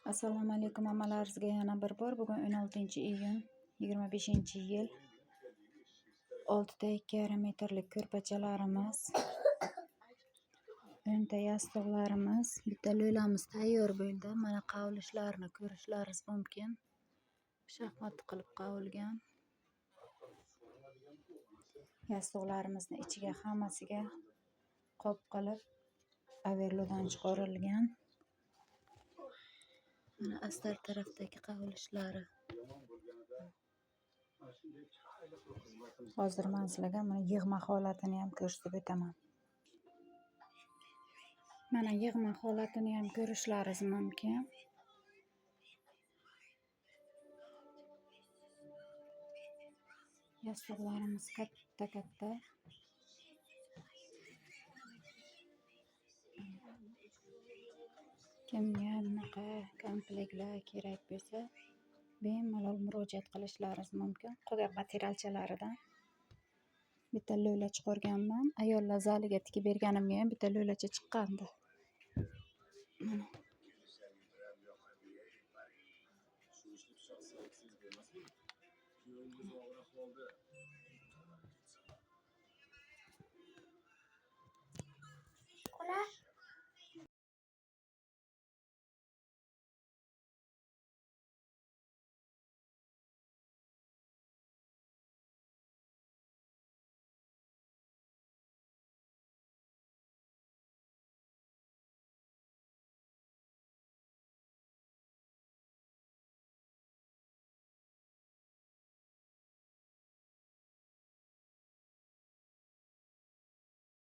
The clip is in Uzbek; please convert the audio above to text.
Assalomu alaykum hammalaringizga yana bir bor. Bugun 16-iyun 25-yil. 6 ta 2,5 metrlik ko'rpachalarimiz, 10 ta yostiqlarimiz, bitta lo'lamiz tayyor bo'ldi. Mana qavlishlarini ko'rishlaringiz mumkin. Shaxmat qilib qavilgan. Yostiqlarimizni ichiga hammasiga qop qilib averlodan chiqarilgan. Mana astar tarafdagi qavilishlari. Hozir men sizlarga mana yig'ma holatini ham ko'rsatib o'taman. Mana yig'ma holatini ham ko'rishlaringiz mumkin. Yostiqlarimiz katta-katta. Kimga bunaqa komplektlar kerak bo'lsa, bemalol murojaat qilishlaringiz mumkin. Qolgan materialchalaridan bitta lo'la chiqarganman. Ayollar zaliga tikib berganimga ham bitta lo'lacha chiqqandi. Mana.